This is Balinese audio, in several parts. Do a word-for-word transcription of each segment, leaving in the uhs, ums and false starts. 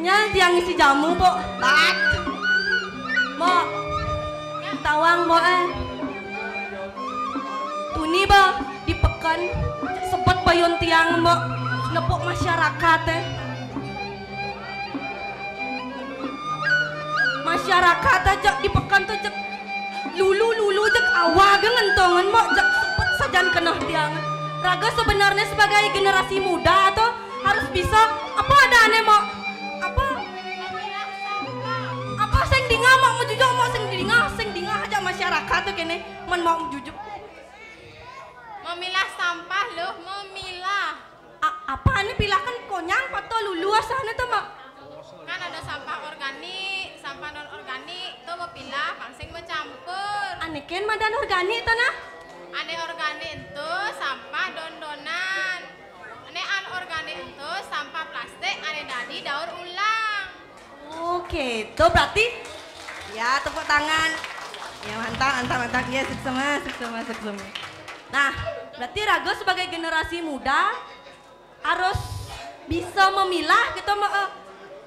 Nyal tiang isi jamu, Mbok. Bat. Mbok. Tawang, Mbok, eh. Tuni, Mbok, di peken. Sebet bayun tiang, Mbok. Nepuk masyarakat, eh. Masyarakat aja di peken tuh cek lulu-lulu cek awak ge ngentongan, Mbok, cek sebet sajan keneh tiang. Raga sebenarnya sebagai generasi muda tuh harus bisa apa ada aneh, Mbok? Apa? Apa sing dingah, Mbok, mujujung, Mbok, sing dingah, sing dingah aja masyarakat tuh kene, men, Mbok, mujujung. Memilah sampah, Luh, memilah. A-, apa nih pilah kan konyang pato lulu asane tuh, Mbok? Kan ada sampah organik, sampah non organik, tuh mau pilah, pang sing bercampur. Ane ken madan organik tuh, nah? Ane organik itu sampah don-donan. Ane anorganik itu sampah plastik ane dadi daur ulang. Oke, itu berarti ya tepuk tangan. Ya, mantap, mantap, mantap. Ya, suksema, suksema, suksema. Nah, berarti raga sebagai generasi muda harus bisa memilah gitu, Mbok, eh,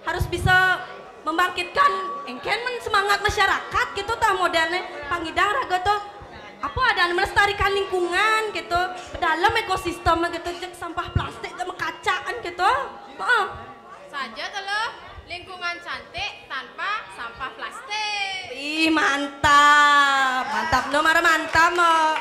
harus bisa membangkitkan engken men semangat masyarakat gitu tah modelnya. Pangidang raga tuh apa ada melestarikan lingkungan gitu, dalam ekosistem gitu, cek sampah plastik cek mekacaan gitu. Heeh. Saja tuh, Luh, lingkungan cantik tanpa sampah plastik. Ih, mantap. Mantap, Mbok, mara mantap, Mbok.